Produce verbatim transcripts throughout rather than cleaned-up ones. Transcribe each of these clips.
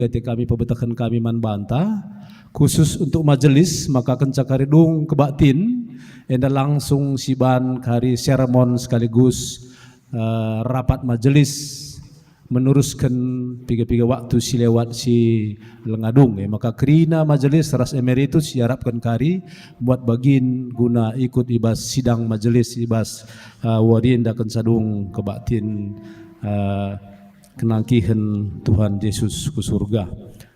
Ate kami pebetehken kami man banta, khusus untuk majelis, maka kenca kari dung kebaktin, enda langsung siban kari sermon sekaligus, eh, rapat majelis menerusken piga-piga waktu si lewat si lenga dung, eh. Maka kerina majelis ras emeritus iarapken kari muat bagin guna ikut i bas sidang majelis i bas, eh, wari enda kenca dung kebaktin, eh, kenangkihen Tuhan Yesus ku surga.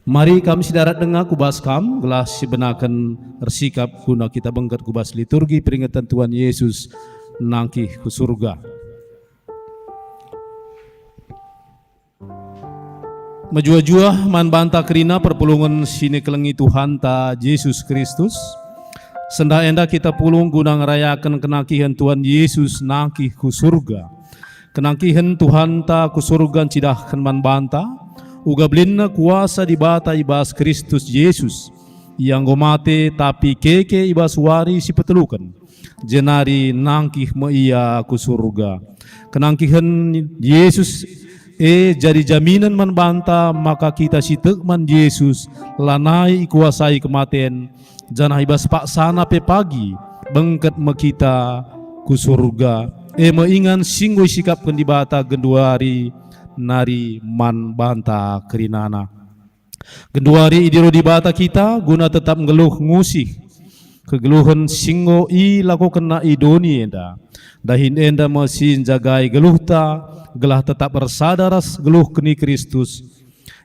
Mari kam si darat denga ku bas kam, gelah sibenaken ersikap guna kita bengket ku bas liturgi peringatan Tuhan Yesus nangkih ku surga. Mejuah-juah man banta kerina perpulungen si nikelengi Tuhanta Jesus Kristus. Sendah enda kita pulung guna ngerayaken kenangkihen Tuhan Yesus nangkih ku surga. Kenangkihen Tuhanta ku surga ncidahken man banta, uga belinna kuasa Dibata i bas Kristus Jesus. Ia enggo mate, tapi keke i bas wari si peteluken, jenari nangkih me Ia ku surga. Kenangkihen Yesus e jadi jaminen man banta maka kita si tek man Jesus lanai ikuasai kematen, janah i bas paksana pe pagi bengket me kita ku surga, e me ingan si enggo isikapken Dibata genduari nari man banta kerinana. Genduari idilo Dibata kita guna tetap nggeluh ngusih kegeluhen si enggo ilakokenNa i doni enda. Dahin enda me si njagai geluhta, gelah tetap ersada ras geluh keni Kristus.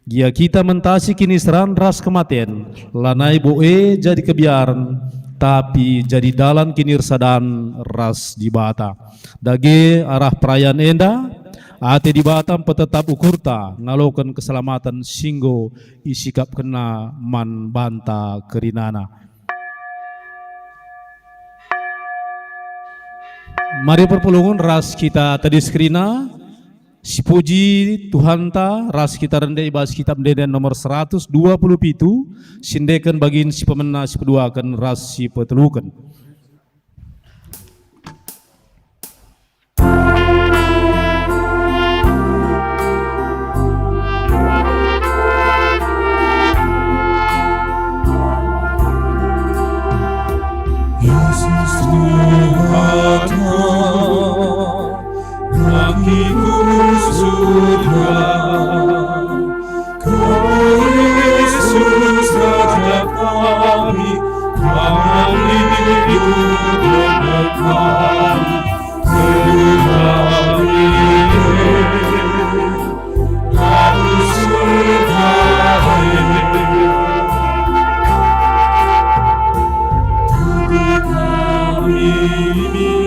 Gia kita mentasi kiniseran ras kematen, lanai bo e jadi kebiaren, tapi jadi dalan kinirsadan ras Dibata. Dage arah perayan enda, ate Dibata mpetetap ukurta ngaloken keselamaten si enggo isikapkenNa man banta kerinana. Mari perpulungen ras kita tedis kerina, sipuji Tuhanta ras kita rende i bas Kitab Ende-enden nomor seratus dua puluh pitu, si endeken bagin si pemena, si peduaken ras si peteluken. Yesus Tuhan, nangkih ku surga. Kau Yesus, rajap kami, kami hidup kami, kami, kami, kami surga.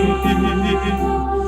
Tubuh kami,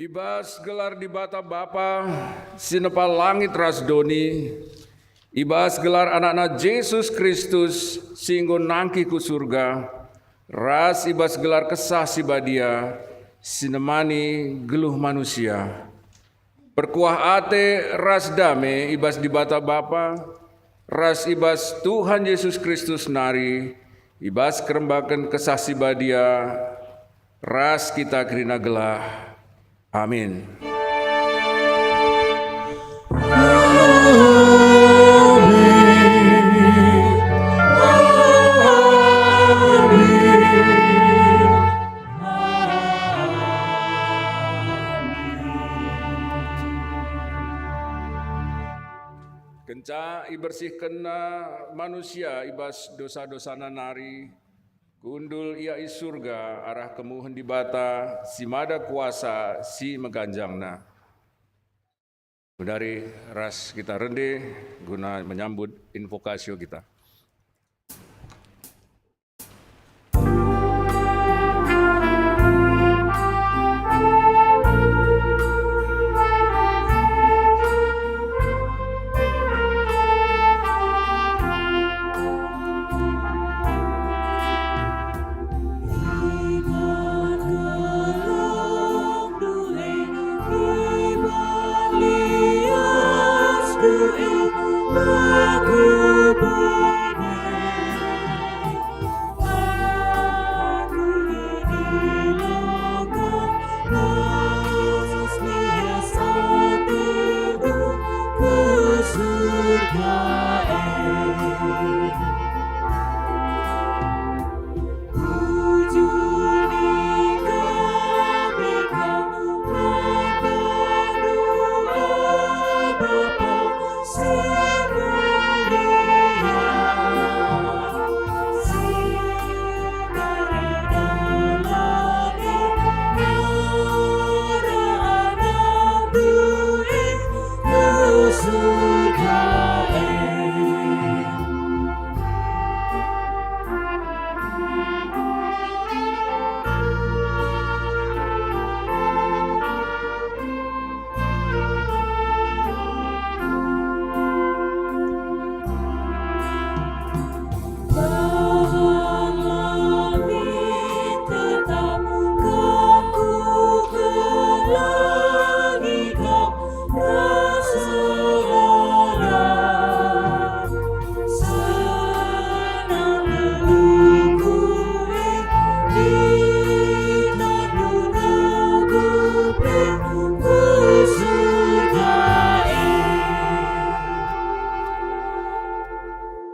I bas gelar Dibata Bapa si nepa langit ras doni, i bas gelar AnakNa Jesus Kristus si enggo nangkih ku surga, ras i bas gelar Kesah Si Badia si nemani geluh manusia. Perkuah ate ras dame i bas Dibata Bapa, ras i bas Tuhan Jesus Kristus nari, i bas kerembaken Kesah Si Badia, ras kita kerina gelah. Amin. Kenca ibersihkenNa manusia i bas dosa-dosana nari, kundul Ia i Surga arah kemuhen Dibata si mada kuasa si meganjangna. Mari ras kita rende guna menyambut invokasio kita.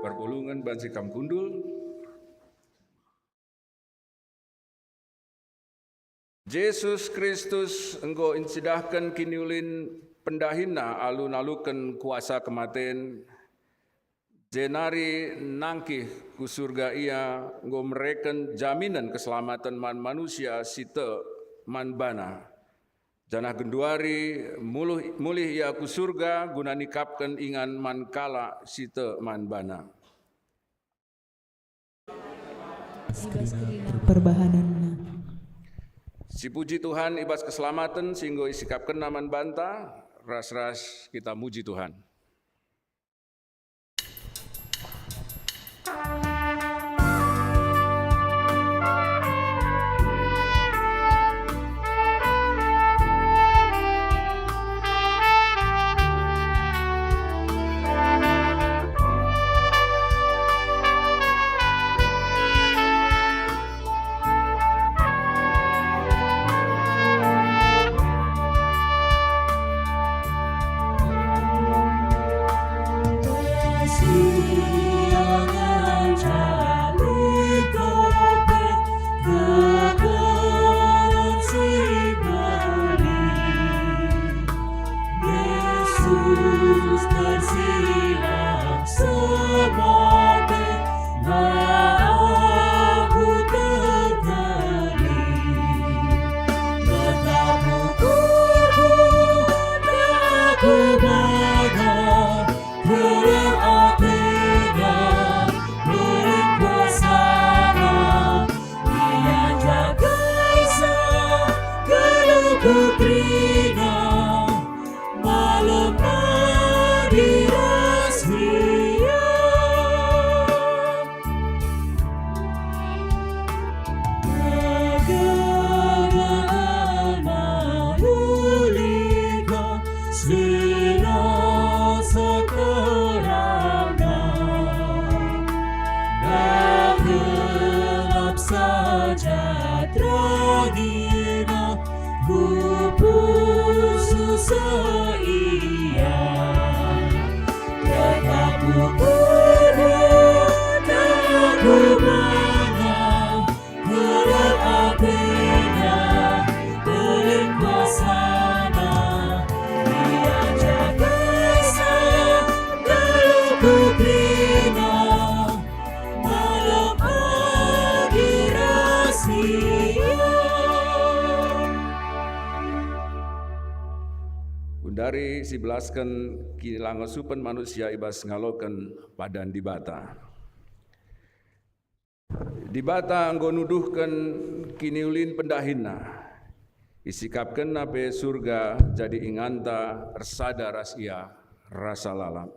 Perpulungen banci kam kundul. Jesus Kristus enggo ncidahken kiniulin pendahinNa alu naluken kuasa kematen, jenari nangkih ku Surga. Ia enggo mereken jaminen keselamaten man manusia si tek man baNa. Janah genduari muluh, mulih Ia ku Surga guna nikapken ingan man kalak si tek man baNa. Perbahanenna. Sipuji Tuhan i bas keselamaten si enggo isikapkenNa man banta, ras-ras kita muji Tuhan. Yesus tersiram semate, la aku terkelik. Tetap ukurku, tak aku bana, kerem atena, kerem kuasana. Ia jaga sa, geluh ku kerina, malem nari ras ia. Kegeluhen malulika, si nasa kerana. Dah gelap saja terangina, kupusu seia. Tetap ukurku, tak aku bana, kerem atena, kerem kuasana. Ia jaga sa, tak Genduari sibelasken kinilangasupen manusia i bas ngaloken padan Dibata. Dibata enggo nuduhken kiniulin pendahinNa. IsikapkenNa pe Surga jadi inganta ersada ras Ia rasa lalap.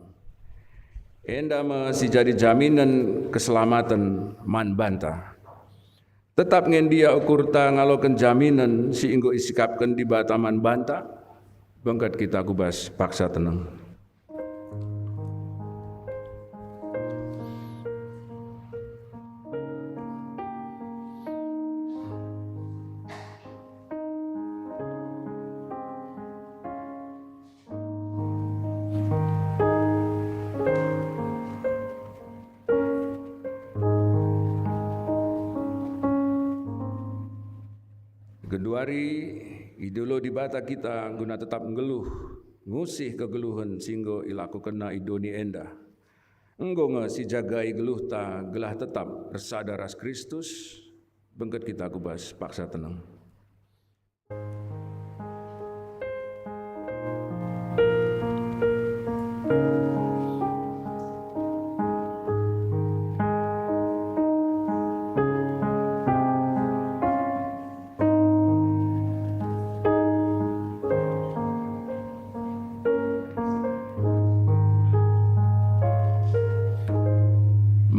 Enda me si jadi jaminen keselamaten man banta. Tetap nge ndia ukurta ngaloken jaminen si enggo isikapken Dibata man banta? Bengket kita ku bas paksa teneng. Genduari, idilo Dibata kita guna tetap nggeluh, ngusih kegeluhen si enggo ilakokenNa i doni enda. Enggo nge sijagai geluhta gelah tetap ersada ras Kristus? Bengket kita ku bas paksa teneng.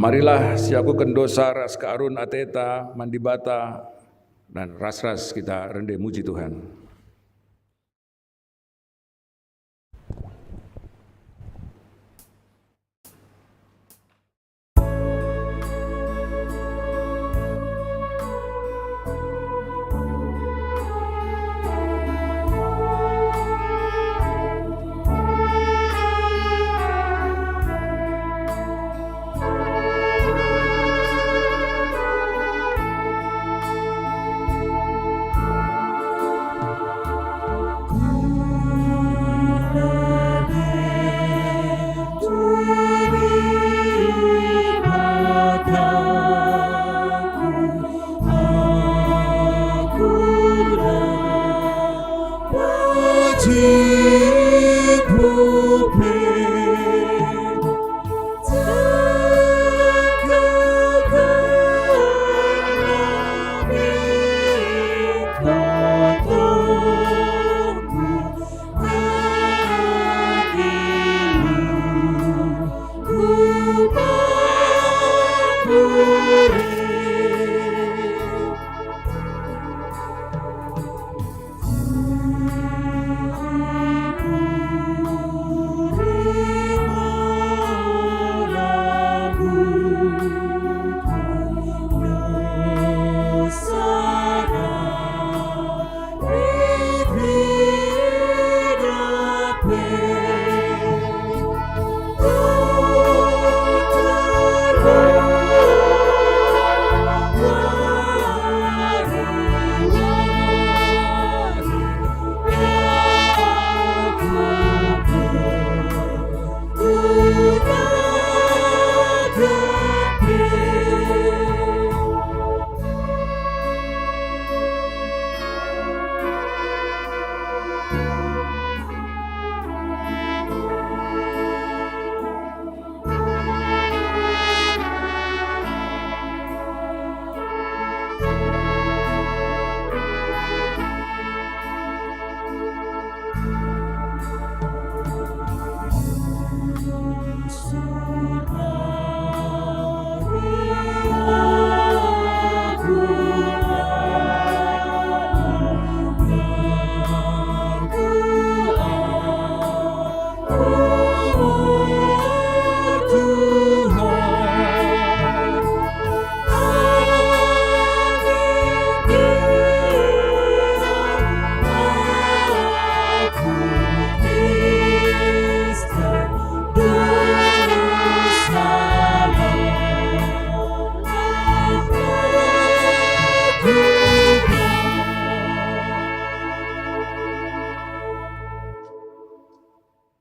Marilah siakuken dosa ras kearun ateta man Dibata, dan ras-ras kita rende muji Tuhan.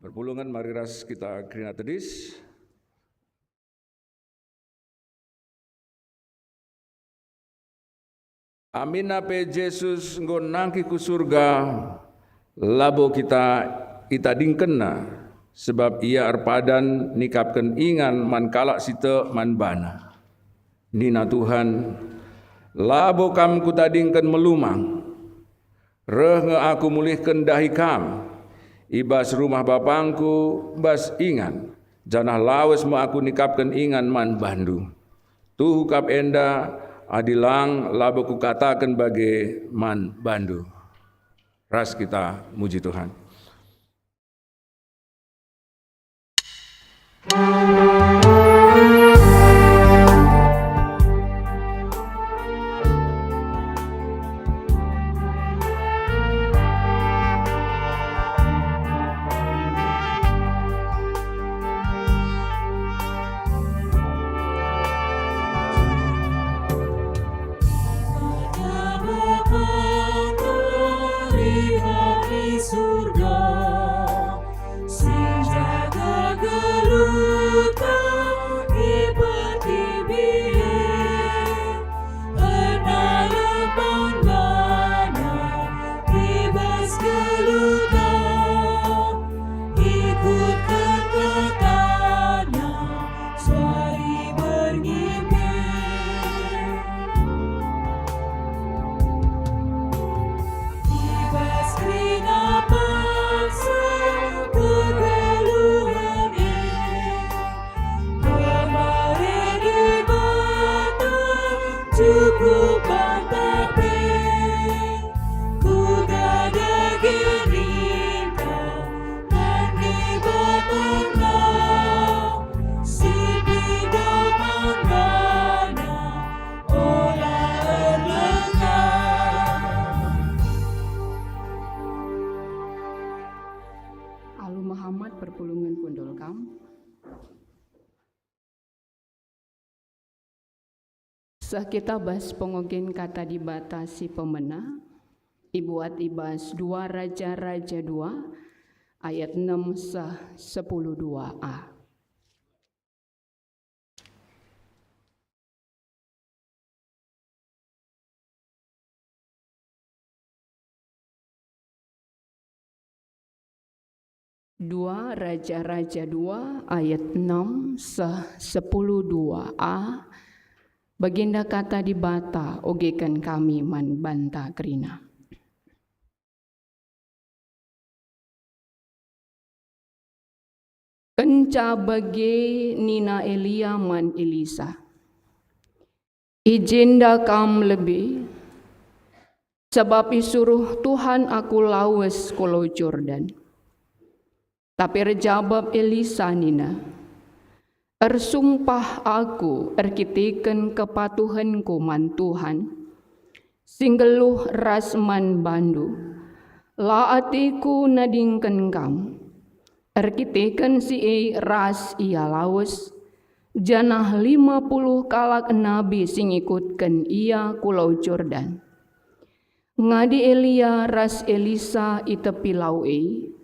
Perpulungen, mari ras kita kerina tedis. Aminna pe Jesus enggo nangkih ku Surga, labo kita itadingkenna, sabap ia erpadan nikapken ingan man kalak si tek man bana. Nina Tuhan, "Labo kam kutadingken melumang. Reh nge aku mulihken dahi kam i bas rumah bapangku bas ingan, janah lawes me aku nikapken ingan man bandu. Tuhu kap enda, adi lang labo kukataken bage man bandu." Ras kita muji Tuhan. Pada Bapa kami di surga, si jaga geluhta i pertibi e, erdalanken bana i bas geluhta, ikutken katana, sari berngipi. I bas kerina paksa kegeluhen e, pemere Dibata cukup mantap e. Kuga dage ninta man Dibatanta, si pindo man bana ola erlengkah. Alu Muhammad perpulungen kundul kam. Seh kita bas pengogen Kata Dibata si pemena, ibuat i bas dua Raja-Raja dua ayat enem seh sepuluh dua a. Dua Raja-Raja dua ayat enam seh sepuluh dua a, bagenda Kata Dibata ogeken kami man banta kerina. Kenca bage nina Elia man Elisa, "I jenda kam lebe, sabap isuruh Tuhan aku lawes ku Lau Jordan." Tapi erjabap Elisa nina, "Ersumpah aku erkiteken kepatuhenku man Tuhan, si nggeluh ras man bandu, la ateku nadingken kam." Erkiteken si e ras ia lawes, janah lima puluh kalak nabi si ngikutken ia ku Lau Jordan. Ngadi Elia ras Elisa i tepi lau e,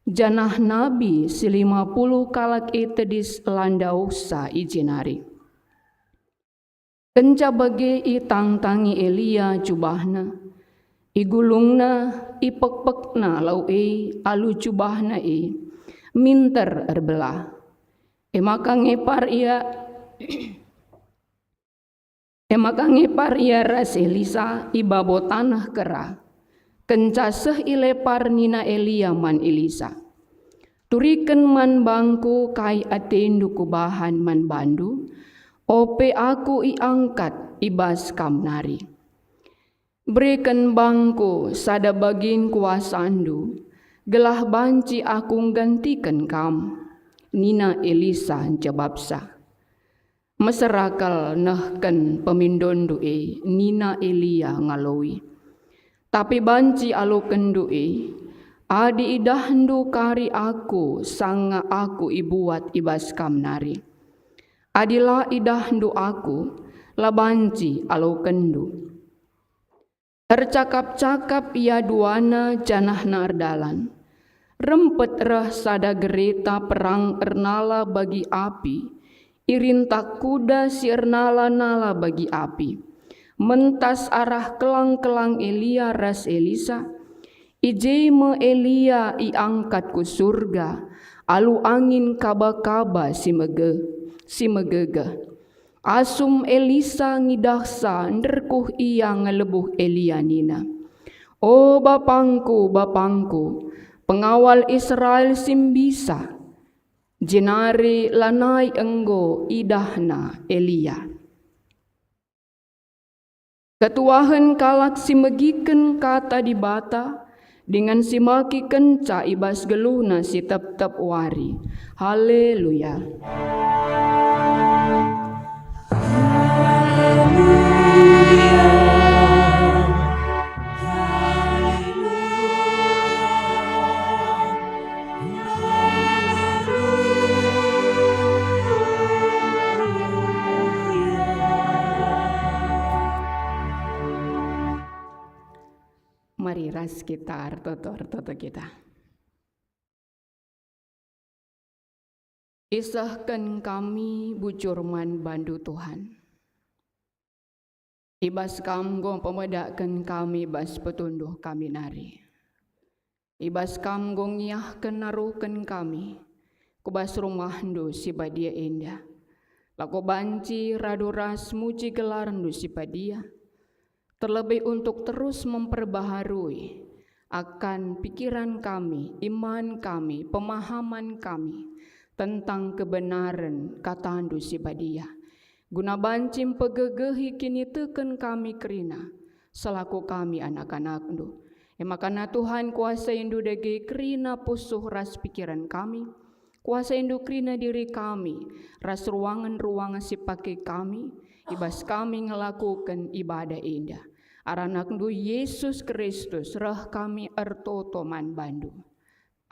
janah nabi si lima puluh kalak e tedis la ndauhsa i jenari. Kenca bage itangtangi Elia jubahna, igulungna, ipekpekna lau e alu jubahna e, minter erbelah. E maka ngepar ia, e maka ngepar ia ras Elisa i babo taneh kera. Kenca seh i lepar nina Elia man Elisa, "Turiken man bangku kai atendu kubahan man bandu, ope aku iangkat i bas kam nari. Bereken bangku sada bagin kuasandu, gelah banci aku nggantiken kam." Nina Elisa njabapsa, "Mesera kal nehken pemindonndu e," nina Elia ngaloi. "Tapi banci alokenndu e, adi idahndu kari aku sanga aku ibuat i bas kam nari. Adi la idahndu aku, la banci alokenndu." Ercakap-cakap ia duana janahna erdalan. Rempet reh sada gereta perang ernala bagi api, irintak kuda si ernala-nala bagi api. Mentas arah kelang-kelang Elia ras Elisa, I je me Elia iangkat ku Surga alu angin kaba-kaba si mege-, si megegeh. Asum Elisa ngidahsa nderkuh ia ngelebuh Elia nina, "O bapangku, bapangku, pengawal Israel si mbisa!" Jenari lanai enggo idahna Elia. Ketuahen kalak si megiken kata Dibata, dingen si makikenca i bas geluhna si tep-tep wari. Haleluya. Mari ras kita ertoto-ertoto kita. Isehken kami bujur man bandu, Tuhan. I bas Kam enggo pemedaken kami bas petunduh kami nari. I bas Kam enggo ngiahken naruhken kami ku bas rumahNdu si badia enda. Lako banci radu ras muji gelarNdu si badia, terlebih untuk terus memperbaharui akan pikiran kami, iman kami, pemahaman kami tentang kebenaran kataNdu si badia, guna banci mpegegehi kiniteken kami kerina selaku kami anak-anakNdu. E maka, Tuhan, kuasaiNdu dage kerina pusuh ras pikiran kami, kuasaiNdu kerina diri kami ras ruangen-ruangen si pake kami, i bas kami ngelakuken ibadah enda. Arah AnakNdu Yesus Kristus reh kami ertoto man bandu.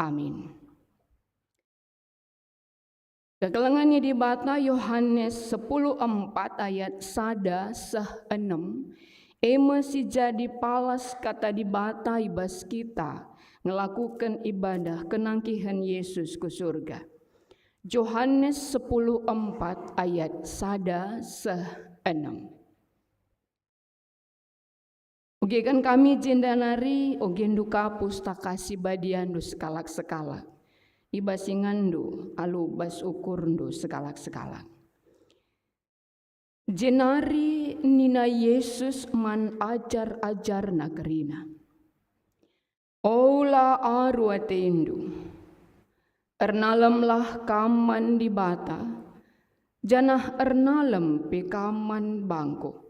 Amin. Kekelengen ni Dibata, Yohanes sepuluh empat ayat sada seh enem, e me si jadi palas kata Dibata i bas kita ngelakuken ibadah kenangkihen Yesus ku Surga. Johanes sepuluh empat ayat sada seh enem. Ugiken kami jenda nari, ugindu ka Pustaka Si Badiandu sekalak-sekalak, i bas inganndu alu bas ukurndu sekalak-sekalak. Jenari nina Jesus man ajar-ajarNa kerina, "Ola aru atendu. Ernalemlah kam man Dibata, janah ernalem pe kam man bangKu.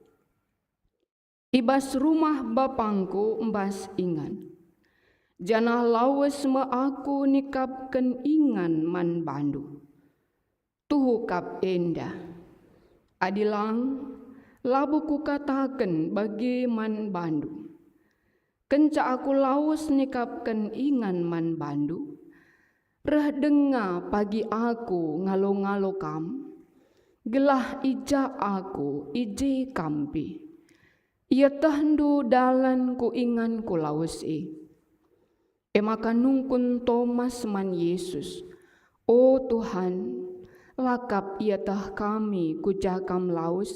I bas rumah BapangKu mbas ingan, janah lawes me Aku nikapken ingan man bandu. Tuhu kap enda. Adi lang, labo Kukataken bage man bandu. Kenca Aku lawes nikapken ingan man bandu, reh denga pagi Aku ngalo-ngalo kam, gelah i ja Aku, i je kam pe. Ietehndu dalan ku ingan ku lawes e." E maka nungkun Tomas man Jesus, "O Tuhan, la kap ieteh kami ku ja Kam lawes?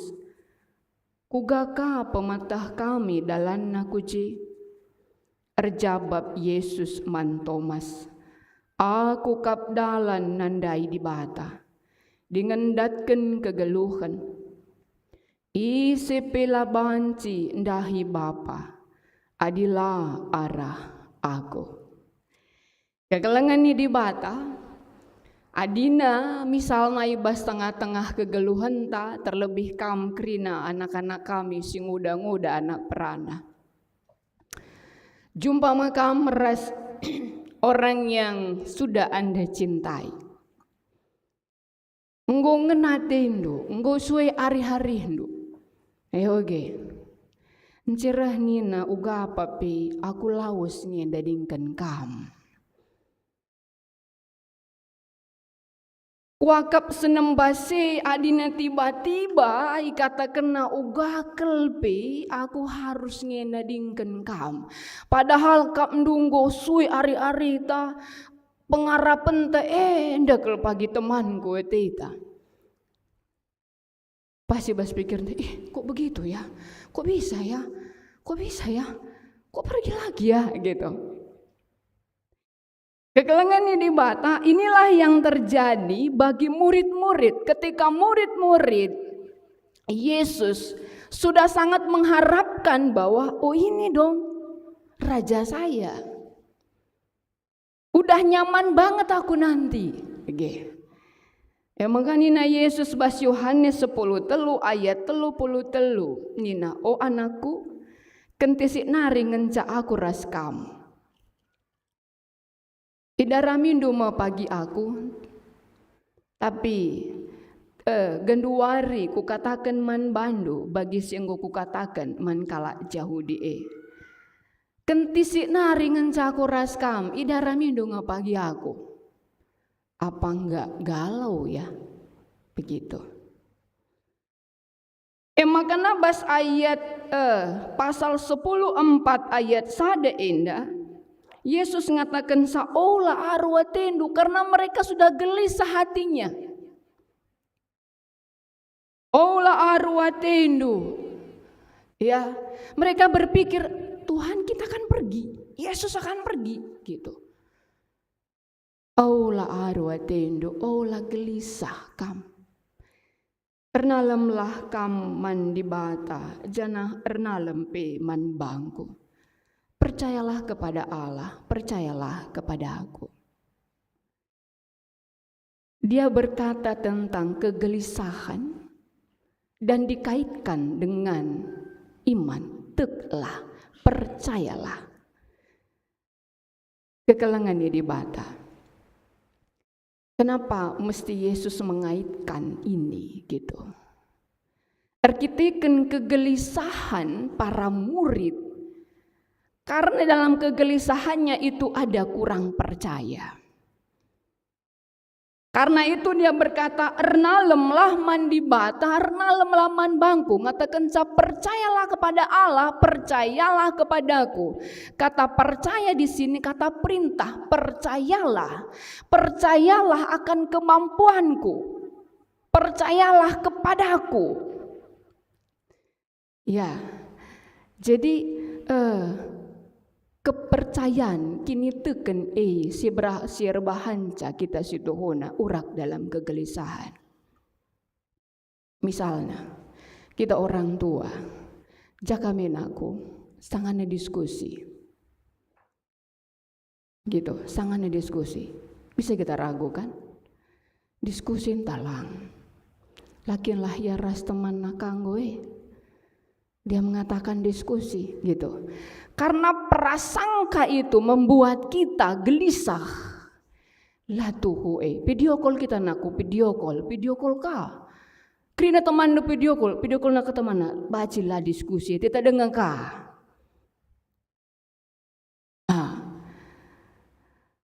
Kuga ka pemeteh kami dalanna ku je?" Erjabap Jesus man Tomas, "Aku kap dalan nandai Dibata, dingen ndatken kegeluhen. Ise pe la banci ndahi Bapa, adi la arah Aku." Kekelengen ni Dibata, adina misalna i bas tengah-tengah kegeluhenta, terlebih kam kerina anak-anak kami si nguda-nguda anak perana. Jumpa me kam ras orang yang sudah Anda cintai. Enggo ngena atendu, enggo sue arih-arihndu. E oge. Ncereh nina, "Uga pe aku lawes nge ndadingken kam." Kuakap senembase adina tiba-tiba ikatakenna, "Uga kal pe aku harus nge ndadingken kam." Padahal kap ndunggo sue ari-arita, pengarapenta enda kal pagi temanku ateta. Pas i bas pikirna, "Ih, kok begitu ya? Kok bisa ya? Kok bisa ya? Kok pergi lagi ya?" Gitu. Kekelengen ni Dibata, inilah yang terjadi bagi murid-murid. Ketika murid-murid Yesus sudah sangat mengharapkan bahwa, "Oh, ini dong Raja saya. Udah nyaman banget aku nanti." Oke. E maka nina Yesus bas Yohanes sepuluh telu ayat telu puluh telu, nina, "O anakku, kentisik nari ngenca aku ras kam. Idaramindu me pagi aku, tapi, eh, genduari kukataken man bandu bagi si enggo kukataken man kalak Jahudi e. Kentisik nari ngenca aku ras kam, idaramindu nge pagi aku." Apa enggak galau, ya? Begitu. E maka bas ayat, eh, pasal sepuluh empat ayat sada enda, Yesus ngataken, "Ola aru atendu," karena mereka sudah gelisah hatinya. "Ola aru atendu." Ya, mereka berpikir, "Tuhan, kita akan pergi, Yesus akan pergi," gitu. "Ola aru atendu, ola gelisah kam. Ernalemlah kam man Dibata, janah ernalem pe man bangku. Percayalah kepada Allah, percayalah kepada Aku." Dia berkata tentang kegelisahan dan dikaitkan dengan iman. Teklah, percayalah. Kekelengen ni Dibata. Kenapa mesti Yesus mengaitkan ini, gitu? Erkiteken kegelisahan para murid, karena dalam kegelisahannya itu ada kurang percaya. Karena itu dia berkata, "Ernalemlah man Dibata, ernalemlah man bangku." Ngatakenca, "Percayalah kepada Allah, percayalah kepadaku." Kata percaya di sini kata perintah, percayalah. Percayalah akan kemampuanku. Percayalah kepadaku. Ya, jadi, eh, kepercayan, kiniteken e si bera-, si erbahanca kita si tuhuna urak dalam kegelisahan. Misalna, kita orang tua, jaka me aku, sangana diskusi. Gitu, sangana diskusi. Bisa kita ragu, kan? Diskusi ntah lang. La kin lah ia ras temanna ka enggo e. Dia mengatakan diskusi, gitu. Karena prasangka itu membuat kita gelisah. La tuhu e, video call kita, naku, video call, video call ka. Kerina temanndu video call, video call na ka temanna, banci la diskusi, kita denga ka. Ah.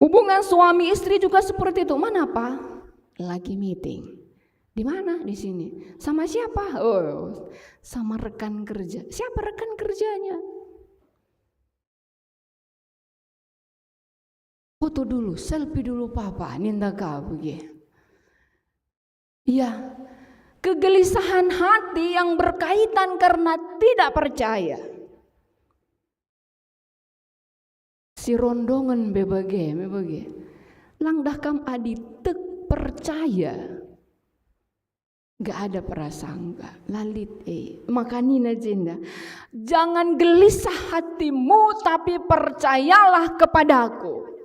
Hubungan suami istri juga seperti itu. Mana, Pa? Lagi meeting. Di mana? Di sini. Sama siapa? Oh, sama rekan kerja. Siapa rekan kerjanya? Foto dulu, selfie dulu, Papa, ninta ka bage. Ya, kegelisahan hati yang berkaitan karena tidak percaya. Si rondongen be bage, me bage. Lang dah kam adi tek percaya. Gak ada prasangka, la lit e. Maka nina jenda, "Jangan gelisah hatimu, tapi percayalah kepadaku."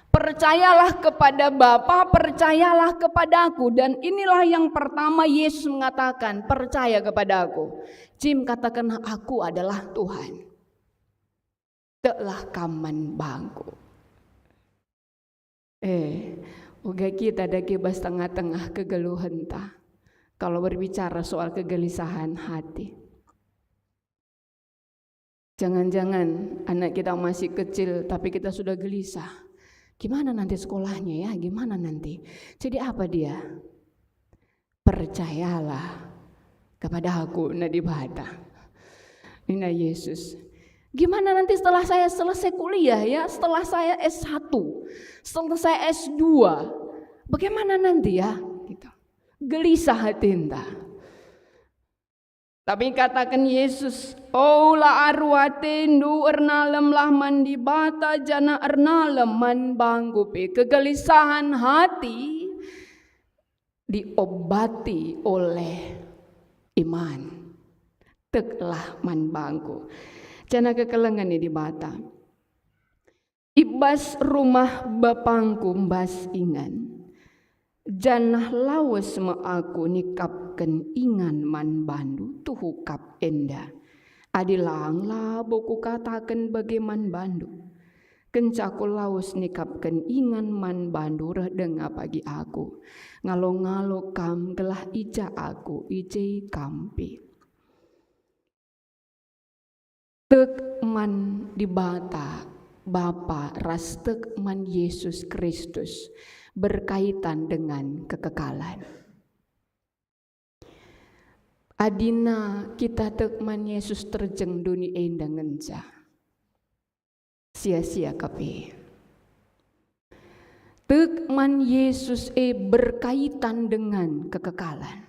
Percayalah kepada Bapa, percayalah kepadaku. Dan inilah yang pertama Yesus mengatakan, "Percaya kepadaku." Jim katakan, "Aku adalah Tuhan." Teklah kam man bangku. Eh, uga kita dage bas tengah-tengah kegeluhenta. Kalau berbicara soal kegelisahan hati. Jangan-jangan anak kita masih kecil, tapi kita sudah gelisah. Gimana nanti sekolahnya, ya? Gimana nanti? Jadi apa dia? "Percayalah kepada Aku," nina Dibata. Nina Yesus, "Gimana nanti setelah saya selesai kuliah, ya? Setelah saya S satu, setelah saya S dua, bagaimana nanti, ya?" Gitu. Gelisah hatinta. Tapi kataken Yesus, "Ola aru atendu, ernalemlah man Dibata janah ernalem man bangku pe." Kegelisahan hati diobati oleh iman. Teklah man bangku. Janah kekelengen i Dibata. I bas rumah bapangku mbas ingan, janah lawes me aku nikapken ingan man bandu tuhu kap enda. Adi lang, labo kukataken bage man bandu. Kenca aku lawes nikapken ingan man bandu reh denga pagi aku. Ngalo-ngalo kam gelah i ja aku, i je kam pe. Tek man Dibata Bapa ras tek man Yesus Kristus berkaitan dengan kekekalan. Adina kita tek man Yesus terjeng doni enda ngenca. Sia-sia kap e. Tek man Yesus e berkaitan dengan kekekalan.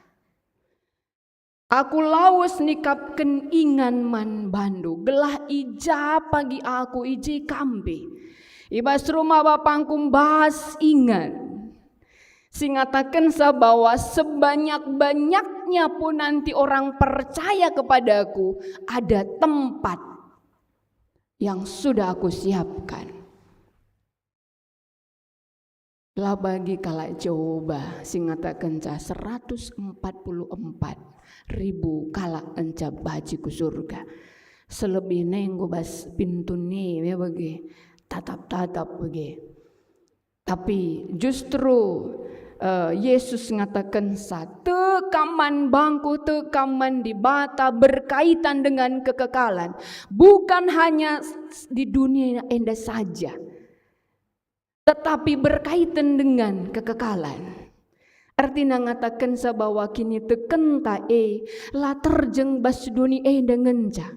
Aku lawes nikapken ingan man bandu, gelah i ja pagi aku, i je kam pe. I bas rumah bapangku mbas ingan. Si ngatakensa bahwa sebanyak-banyaknya pun nanti orang percaya kepadaku, ada tempat yang sudah aku siapkan. La bagi kalak Joba si ngatakenca seratus empat puluh empat ribu kalak enca banci ku Surga. Selebihna enggo bas pintu ni me bage, tatap-tatap bage. Tapi justru, eh, Yesus ngatakenca, "Tek kam man bangku, tek kam man Dibata berkaitan dengan kekekalan." Bukan hanya s-, di dunia enda saja, tetapi berkaitan dengan kekekalan. Ertina ngatakenca bahwa kinitekenta e la terjeng bas doni enda ngenca.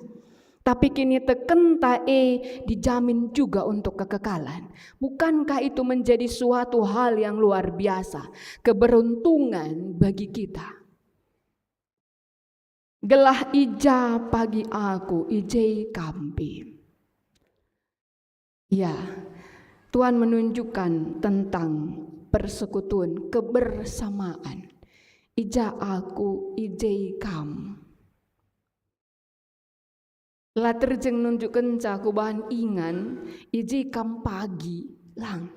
Tapi kinitekenta e dijamin juga untuk kekekalan. Bukankah itu menjadi suatu hal yang luar biasa, keberuntungan bagi kita? Gelah i ja pagi aku, i je kam pe. Ya, Tuhan menunjukkan tentang persekutuan, kebersamaan. I ja aku, i je kam. La terjeng nunjukkenca kubahan ingan, i je kam pagi, lang.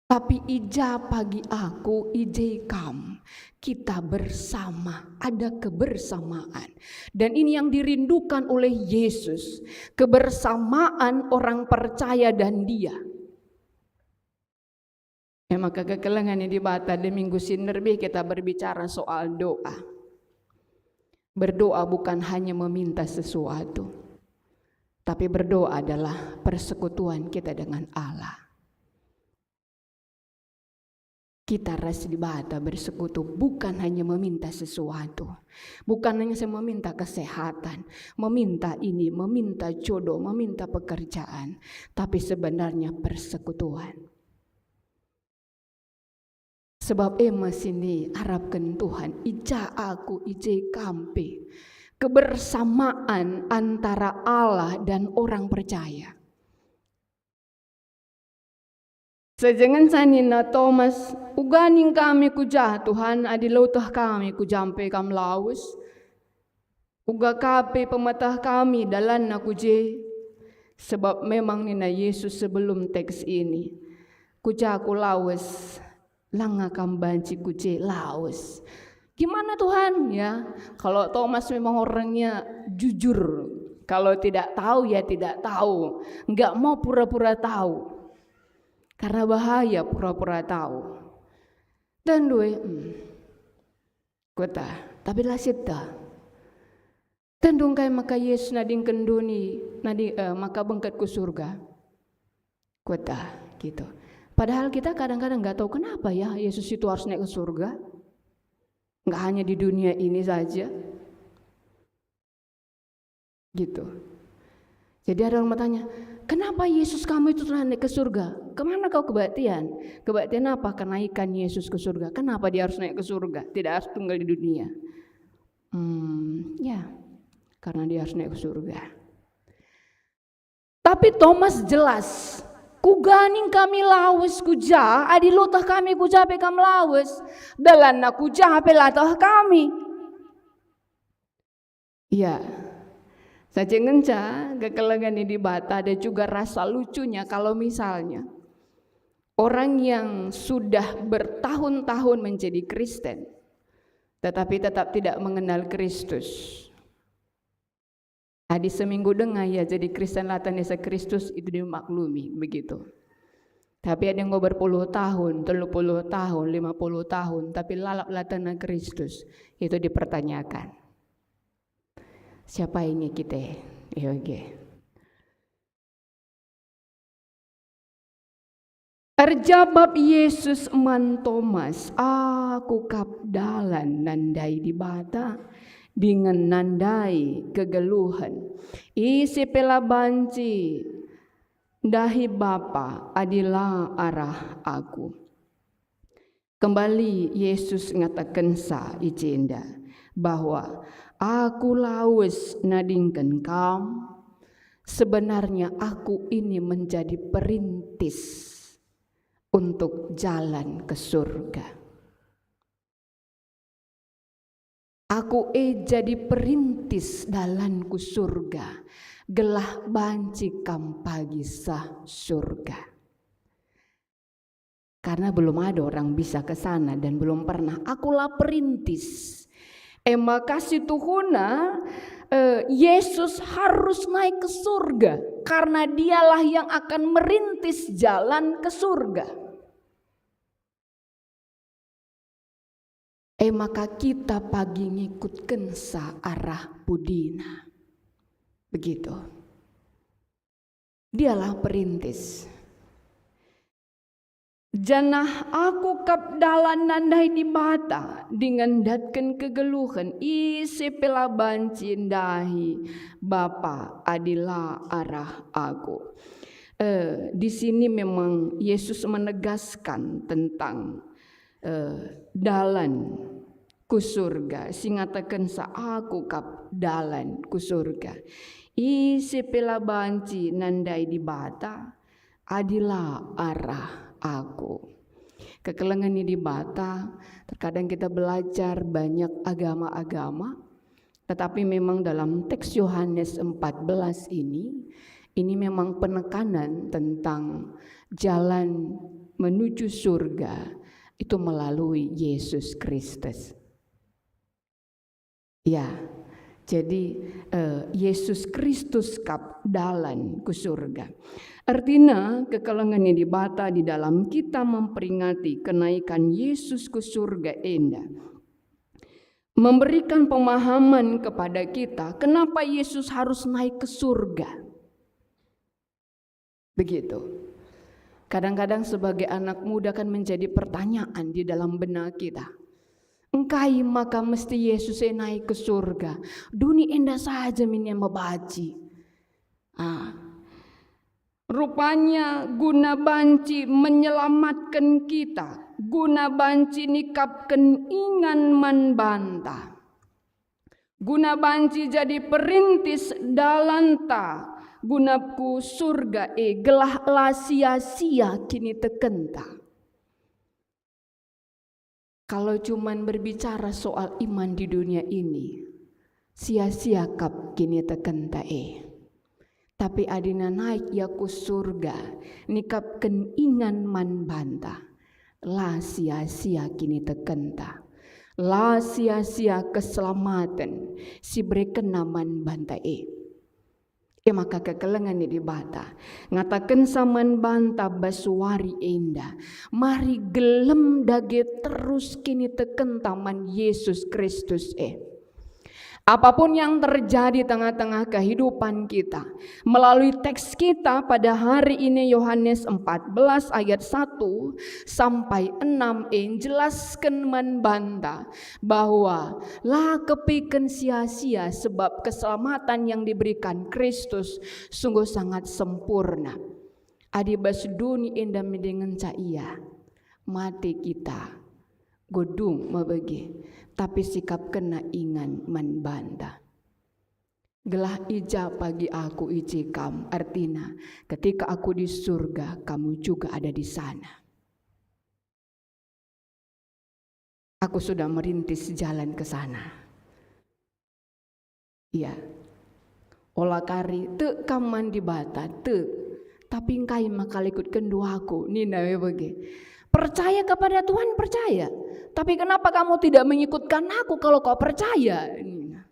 Tapi i ja pagi aku, i je kam. Kita bersama, ada kebersamaan. Dan ini yang dirindukan oleh Yesus, kebersamaan orang percaya dan Dia. Ya, maka kekelengen i Dibata, di minggu si nderbih kita berbicara soal doa. Berdoa bukan hanya meminta sesuatu, tapi berdoa adalah persekutuan kita dengan Allah. Kita ras Dibata bersekutu bukan hanya meminta sesuatu, bukan hanya saya meminta kesehatan, meminta ini, meminta jodoh, meminta pekerjaan, tapi sebenarnya persekutuan. Sebab e me si niarapken Tuhan, i ja aku, i je kam pe. Kebersamaan antara Allah dan orang percaya. Sejengenca nina Tomas, "Uga ning kami ku ja, Tuhan, adi la uteh kami ku ja mpe Kam lawes? Uga ka pe pemeteh kami dalanna ku je?" Sebab memang nina Yesus sebelum teks ini, "Ku ja ku lawes, langa kam banci ku je lawes." Gimana, Tuhan? Ya, kalau Thomas memang orangnya jujur, kalau tidak tahu, ya tidak tahu, nggak mau pura-pura tahu, karena bahaya pura-pura tahu. Dan dua, hmm, kuta, tapi la sitta. Tentu engkai maka Yesus nadingken doni, nadi, eh, maka bengket ku surga. Kuta, gitu. Padahal kita kadang-kadang nggak tahu kenapa ya Yesus itu harus naik ke surga. Nggak hanya di dunia ini saja. Gitu. Jadi ada orang bertanya, "Kenapa Yesus kamu itu telah naik ke surga? Kemana kau kebaktian? Kebaktian apa kenaikan Yesus ke surga? Kenapa dia harus naik ke surga? Tidak harus tinggal di dunia?" Hmm, ya, karena dia harus naik ke surga. Tapi Thomas jelas, "Kuga ning kami lawes ku ja, adi luteh kami ku ja pe kam lawes? Dalanna ku ja pe lateh kami." Ya, saja ngenca kekelengen di Dibata, ada juga rasa lucunya kalau misalnya orang yang sudah bertahun-tahun menjadi Kristen, tetapi tetap tidak mengenal Kristus. Adi seminggu denga ia jadi Kristen, la tenisa Kristus, itu dimaklumi, begitu. Tapi adi enggo berpuluh tahun, telu puluh tahun, lima puluh tahun, tapi lalap la tena Kristus, itu dipertanyakan. Siapa ini kita? Iya, oke. Erjabap Jesus man Tomas, "Aku kap dalan nandai Dibata, dingen nandai kegeluhen. Ise pe la banci ndahi Bapa adi la arah Aku." Kembali Jesus ngatakensa i jenda bahwa, "Aku lawes nadingken kam, sebenarnya Aku ini menjadi perintis untuk jalan ke surga. Aku e jadi perintis dalan ku surga, gelah banci kam pagi seh surga." Karena belum ada orang bisa ke sana dan belum pernah. Akulah perintis. E maka situhuna, eh, Yesus harus naik ke surga, karena Dialah yang akan merintis jalan ke surga. E maka kita pagi ngikutkensa arah pudina. Begitu. Dialah perintis. Janah Aku kap dalan nandai Dibata, dingen ndatken kegeluhen, ise pe la banci ndahi Bapa adi la arah Aku. Eh, di sini memang Yesus menegaskan tentang, eh, dalan ku surga, si ngatakensa, "Aku kap dalan ku surga. Ise pe la banci nandai Dibata adi la arah Aku." Kekelengen ni Dibata, terkadang kita belajar banyak agama-agama, tetapi memang dalam teks Yohanes empat belas ini, ini memang penekanan tentang jalan menuju surga itu melalui Yesus Kristus. Ya, jadi, eh, Yesus Kristus kap dalan ku surga. Ertina, kekelengen ni Dibata di dalam kita memperingati kenaikan Yesus ku surga enda memberikan pemahaman kepada kita kenapa Yesus harus naik ke surga. Begitu. Kadang-kadang sebagai anak muda kan menjadi pertanyaan di dalam benak kita. Engkai maka mesti Yesus e naik ke surga? Doni enda saja min ia mebaci. Ah. Rupanya guna banci menyelamatken kita, guna banci nikapken ingan man banta. Guna banci jadi perintis dalanta, guna ku surga e, gelah la sia-sia kinitekenta. Kalau cuman berbicara soal iman di dunia ini, sia-sia kap kinitekenta e. Tapi adina naik ia ku surga, nikapken ingan man banta, la sia-sia kinitekenta, la sia-sia keselamaten si berekenna man banta e. E maka kekelengen ni Dibata ngatakensa man banta bas wari enda, mari gelem dage terus kinitekenta man Yesus Kristus e. Apapun yang terjadi tengah-tengah kehidupan kita, melalui teks kita pada hari ini, Yohanes empat belas ayat satu sampai enam e, jelasken man banta bahwa la kepiken sia-sia, sebab keselamatan yang diberikan Kristus sungguh sangat sempurna. Adi bas doni enda min dengenca ia, mate kita, Enggo dung mebegi, tapi sikapkenna ingan man banta. Gelah i ja pagi aku, i je kam, artina, ketika aku di surga, kamu juga ada di sana. Aku sudah merintis jalan ke sana. Iya. Ola kari, tek kam man Dibata, tek. Tapi engkai maka la ikutkenndu aku, nina e bage. Percaya kepada Tuhan, percaya. Tapi kenapa kamu tidak mengikutkan aku kalau kau percaya? Nina.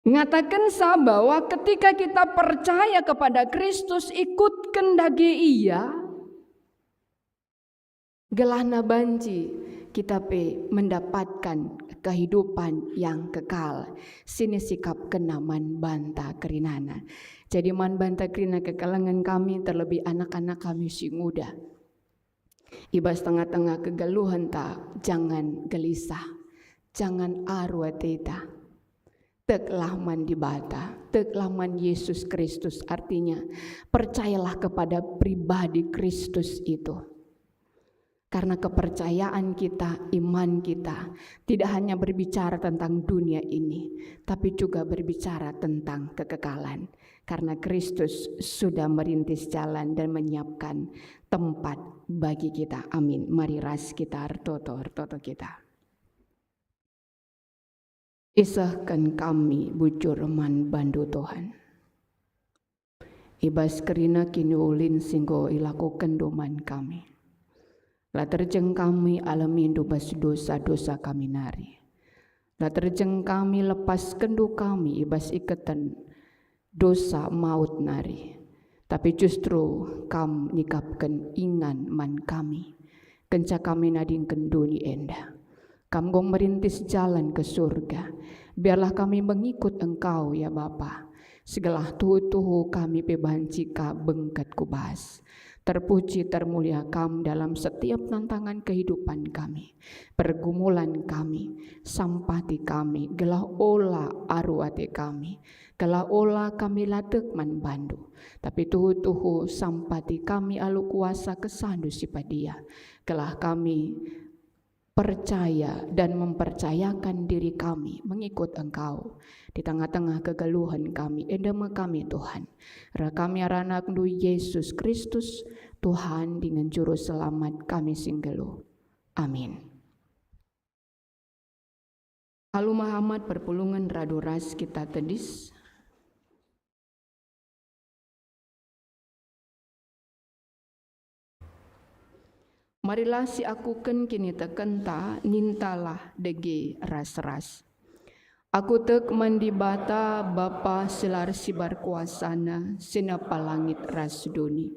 Ngatakensa bahwa ketika kita percaya kepada Kristus, ikutken dage Ia, gelahna banci kita pe mendapatkan kehidupan yang kekal, si nisikapkenna man banta kerinana. Jadi man banta kerina kekelengen kami, terlebih anak-anak kami si nguda. I bas tengah-tengah kegeluhenta, jangan gelisah, jangan aru ateta. Teklah man Dibata, teklah man Yesus Kristus, artinya percayalah kepada pribadi Kristus itu. Karena kepercayaan kita, iman kita, tidak hanya berbicara tentang dunia ini, tapi juga berbicara tentang kekekalan. Karena Kristus sudah merintis jalan dan menyiapkan tempat bagi kita. Amin. Mari ras kita ertoto, ertoto kita. Isehken kami bujur man bandu, Tuhan. I bas kerina kiniulin si enggo ilakokenndu man kami. La terjeng kami alamindu bas dosa-dosa kami nari. La terjeng kami lepaskenndu kami i bas iketen dosa maut nari, tapi justru Kam nikapken ingan man kami, kenca kami nadingken doni enda. Kam gong merintis jalan ke surga. Biarlah kami mengikut Engkau, ya Bapa, segelah tuhu-tuhu kami pe banci ka bengket ku bas. Terpuji, termulia Kam dalam setiap tantangan kehidupan kami, pergumulan kami, sampati kami, gelah ola aru ate kami, gelah ola kami la tek man bandu, tapi tuhu-tuhu sampati kami alu kuasa kesandu si badia, gelah kami percaya dan mempercayakan diri kami mengikut Engkau di tengah-tengah kegeluhen kami. Enda me kami, Tuhan. Reh kami arah AnakNdu Yesus Kristus, Tuhan dingen Juru Selamat kami si nggeluh. Amin. Alu mehamat perpulungen radu ras kita tedis. Marilah siakuken kinitekenta, nintalah dage ras-ras. Aku tek man Dibata, Bapa si la ersibar kuasaNa, si nepa langit ras doni.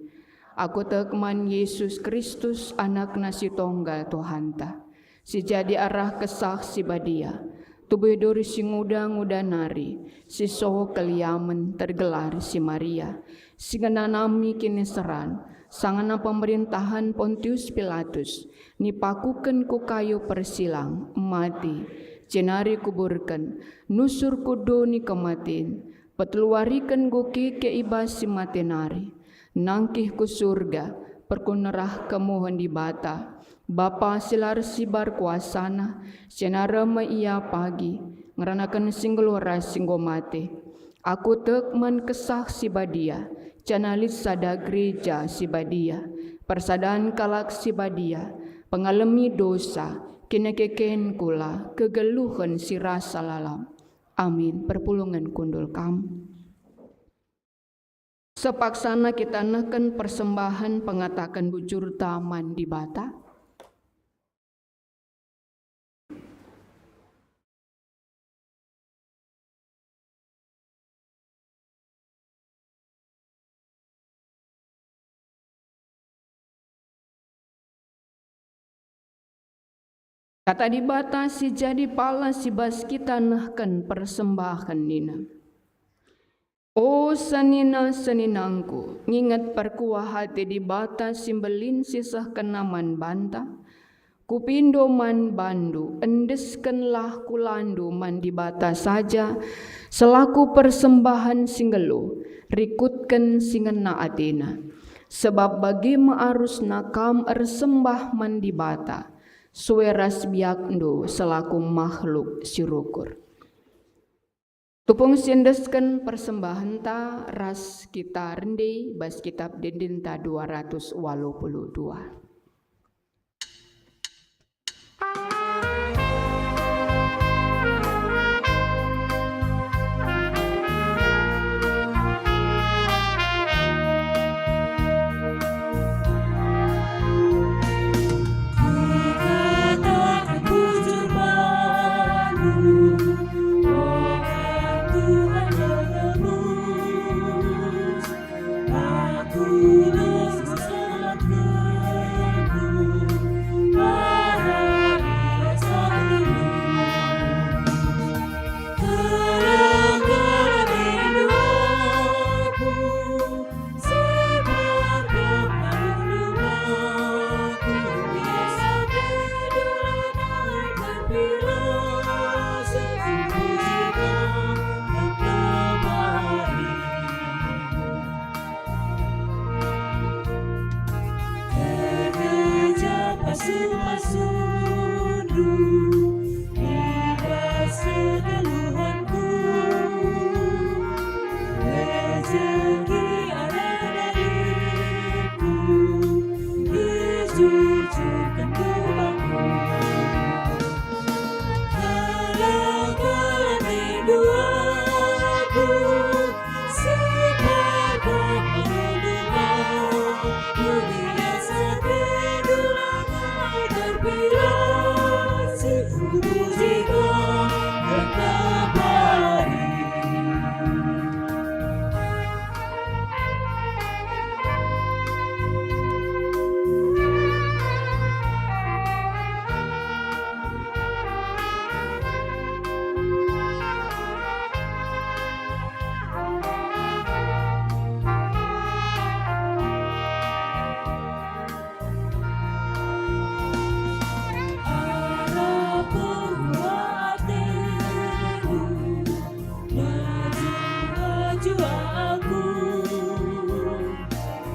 Aku tek man Yesus Kristus, AnakNa si Tonggal Tuhanta, si jadi arah Kesah Si Badia, tubuh duri si nguda-nguda nari, si soh keliamen tergelar si Maria, si ngenanami kiniseran, sangana pemerintahen Pontius Pilatus, nipakuken ku kayu persilang, mati, jenari kuburken, nusur ku doni kematen, peteluwariken enggo keke i bas si mate nari, nangkih ku surga, perkunerah kemuhen Dibata, Bapa si la ersibar kuasaNa, si nina me Ia pagi, ngeranaken si nggeluh ras si enggo mate. Aku tek man Kesah Si Badia, janah lit sada gereja si badia, persadan kalak si badia, pengalemi dosa, kinekeken kula, kegeluhen si rasa lalap. Amin. Perpulungen kundul kam. Sepaksana kita nehken persembahen pengataken bujurta man Dibata. Kata Dibata si jadi pala si bas kita nehken persembahen nina, "O senina-seninangku, nginget perkuah ate Dibata si mbelin sisehkenNa man banta, Kupindo man bandu, endeskenlah kulandu man Dibata saja selaku persembahen si nggeluh, rikutken si ngena ateNa. Sebab bage me arusna kam ersembah man Dibata, sue ras biakndu selaku mahluk si rukur. Tupung si endesken persembahenta ras kita rende bas Kitab Ende-endenta dua ratus waluh puluh dua. Gereja pasu-pasundu i bas kegeluhanku, rejeki arah dariku, ijujurken ku bangku. Kala-kala rindu aku, Arah peruah atendu, mejuah-juah aku.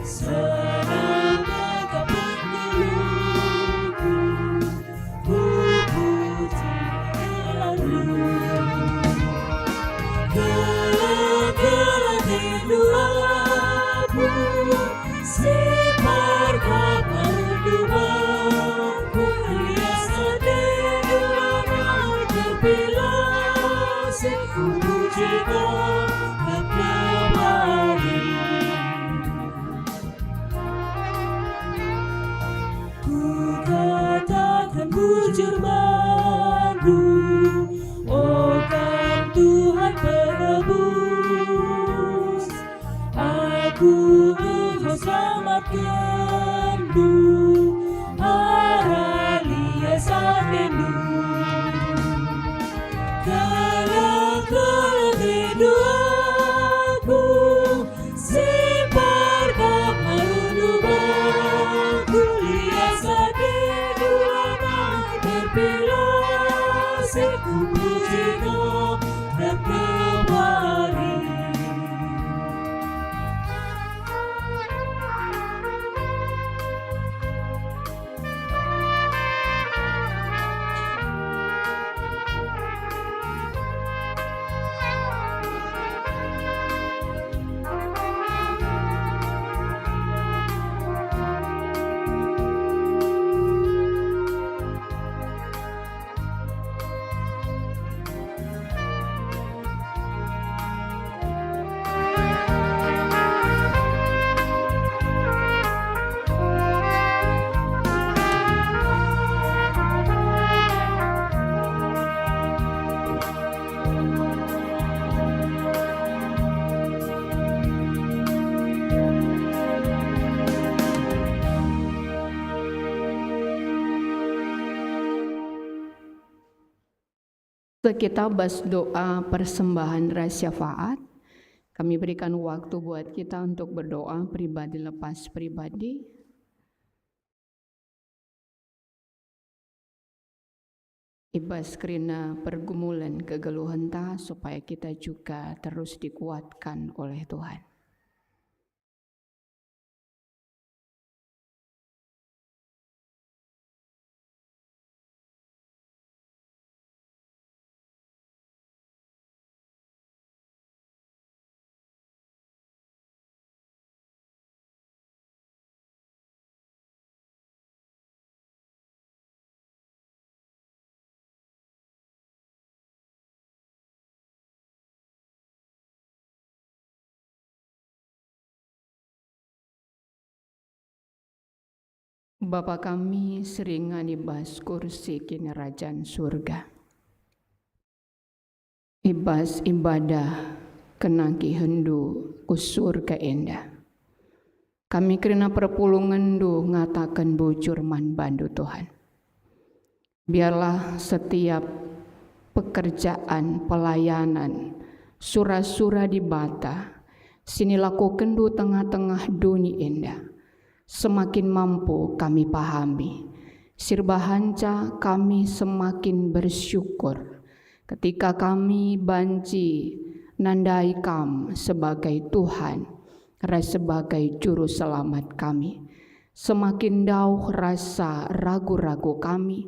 Selama kependulungku, ku puji gelarNdu. Gelar-gelar rindu aku, si perkap rindu aku, lias ate gelarNdu terpuji, si ku puji Kam kekal. Kukataken bujur bandu, O Kam Tuhan Penebus, aku enggo selamatkenNdu, arah lias ateNdu. Kala-kala rindu aku, si perkap rindu aku, lias ateNdu, Anak terpilih, si ku puji Kam kekal. Kita bas doa persembahan ras syafaat. Kami berikan waktu buat kita untuk berdoa pribadi lepas pribadi. I bas kerina pergumulan kegeluhenta, supaya kita juga terus dikuatkan oleh Tuhan. Bapa kami si ringan i bas kursi Kinirajan Surga. I bas ibadah kenangkihenndu ku Surga enda, kami kerina perpulungenNdu ngataken bujur man bandu, Tuhan. Biarlah setiap pekerjaan, pelayanan, sura-sura Dibata si nilakokenNdu tengah-tengah doni enda, semakin mampu kami pahami, si erbahanca kami semakin bersyukur ketika kami banci nandai Kam sebagai Tuhan ras sebagai Juru Selamat kami. Semakin dauh rasa ragu-ragu kami,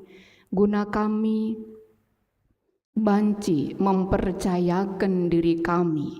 guna kami banci mempercayaken diri kami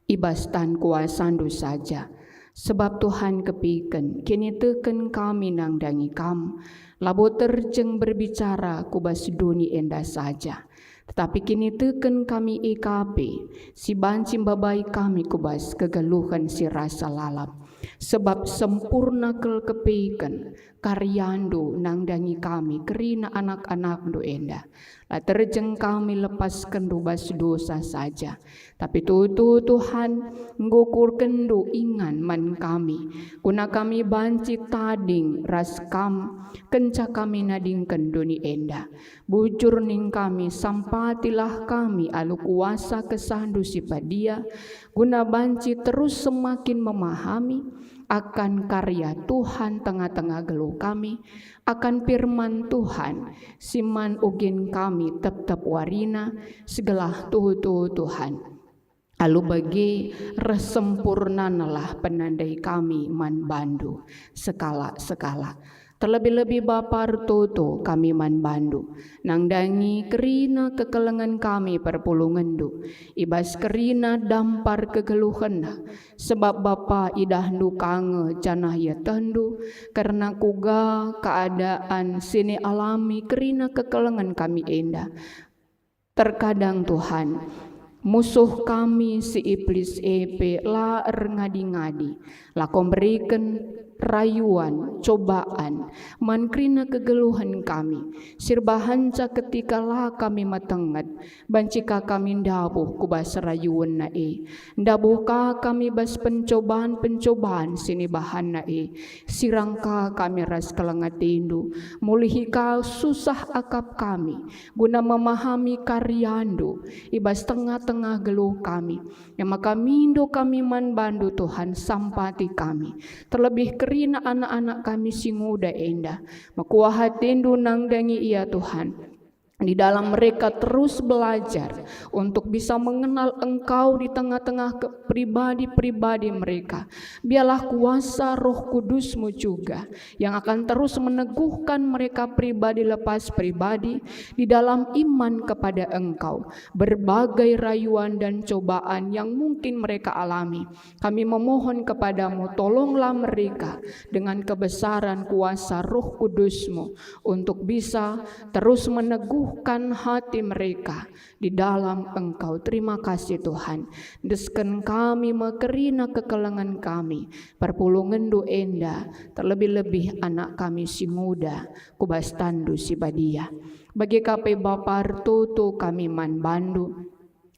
i bas tan kuasaNdu saja. Sebab Tuhan kepiken, kiniteken kami nandangi Kam, labo terjeng berbicara ku bas doni enda saja, tetapi kiniteken kami e ka pe si banci mbabai kami ku bas kegeluhen si rasa lalap. Sebab sempurna kal kepiken karyaNdu nandangi kami kerina anak-anakNdu enda. La terjeng kami lepaskenndu bas dosa saja, tapi tuhu-tuhu Tuhan, enggo kukurkenndu ingan man kami, guna kami banci tading ras Kam kenca kami nadingken doni enda. Bujur ning kami, sampatilah kami alu kuasa KesahNdu si Badia, guna banci terus semakin memahami akan karya Tuhan tengah-tengah geluh kami, akan firman Tuhan si man ugin kami tep-tep warina, segelah tuhu-tuhu Tuhan. Alu bage ras sempurnanalah penandai kami man bandu sekalak-sekalak. Terlebih-lebih Bapa ertoto kami man bandu, nandangi kerina kekelengen kami perpulungenndu, i bas kerina dampar kegeluhenna, sebab Bapa idahndu ka nge janah ietehndu kerna kuga keadaan si nialami kerina kekelengen kami enda. Terkadang, Tuhan, musuh kami si Iblis e pe la erngadi-ngadi, lako mberiken rayuan, cobaan, man kerina kegeluhen kami, si erbahanca ketika la kami metenget, banci ka kami ndabuh ku bas rayuenna e. Ndabuh ka kami bas pencoban-pencoban si nibahanna e. Sirang ka kami ras kelengetindu, mulihi ka susah akap kami, guna memahami karyandu i bas tengah-tengah geluh kami. E maka mindo kami man bandu, Tuhan, sampati kami, terlebih kerina anak-anak kami si nguda enda. Mekuah atindu nandangi ia, Tuhan, di dalam mereka terus belajar untuk bisa mengenal Engkau di tengah-tengah ke-, pribadi-pribadi mereka. Biarlah kuasa Roh Kudus-Mu juga yang akan terus meneguhkan mereka pribadi lepas pribadi di dalam iman kepada Engkau. Berbagai rayuan dan cobaan yang mungkin mereka alami, kami memohon kepada-Mu, tolonglah mereka dengan kebesaran kuasa Roh Kudus-Mu untuk bisa terus meneguhkan hati mereka di dalam Engkau. Terima kasih, Tuhan. Endesken kami me kerina kekelengen kami, perpulungenndu enda, terlebih-lebih anak kami si nguda, ku bas tanNdu si badia. Bage ka pe Bapa ertoto kami man bandu,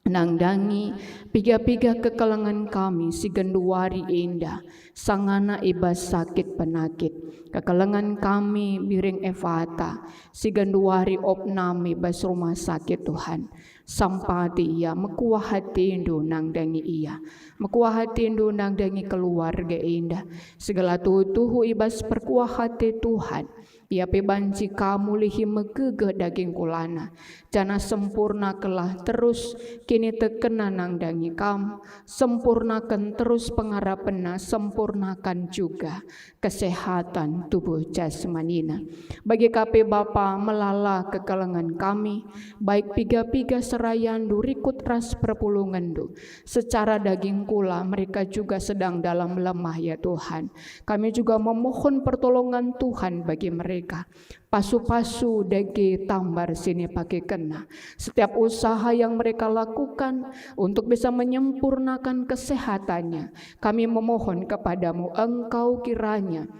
nandangi piga-piga kekelengen kami si genduari enda, sangana i bas sakit penakit. Kekelengen kami Biring Efata, si genduari opnam i bas rumah sakit, Tuhan. Sampati ia, mekuah atindu nandangi ia. Mekuah atindu nandangi keluarga enda. Segala tuhu-tuhu i bas perkuah ate Tuhan. Ia pe banci ka mulihi megegeh daging kulana, janah sempurnakenlah terus kinitekenna nandangi Kam, sempurnaken terus pengarapenna, sempurnaken juga kesehatan tubuh jasmanina. Bage ka pe Bapa, melala kekelengen kami, baik piga-piga serayandu rikut ras perpulungenndu. Secara daging kula mereka juga sedang dalam lemah, ya Tuhan. Kami juga memohon pertolongan Tuhan bagi mereka. Pasu-pasu dage tambar si nipakekenna. Setiap usaha yang mereka lakukan untuk bisa menyempurnakan kesehatannya, kami memohon kepada-Mu, Engkau kiranya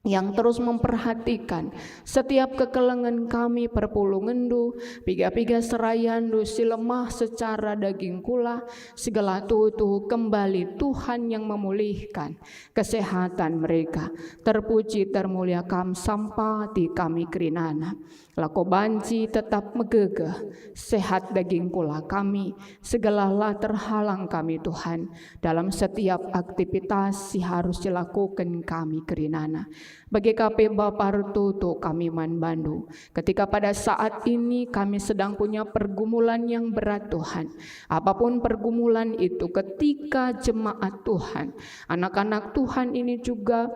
yang terus memperhatikan setiap kekelengen kami, perpulungenNdu, piga-piga serayanNdu si lemah secara daging kula, si gelah tuhu kembali Tuhan yang memulihkan kesehatan mereka. Terpuji, termulia Kam, sampati kami kerinana. Lako banci tetap megegeh, sehat daging kula kami, si gelah la terhalang kami, Tuhan, dalam setiap aktivitas si harus dilakuken kami kerinana. Bage ka pe Bapa ertoto kami man bandu. Ketika pada saat ini kami sedang punya pergumulan yang berat, Tuhan. Apapun pergumulan itu, ketika jemaat Tuhan, anak-anak Tuhan ini juga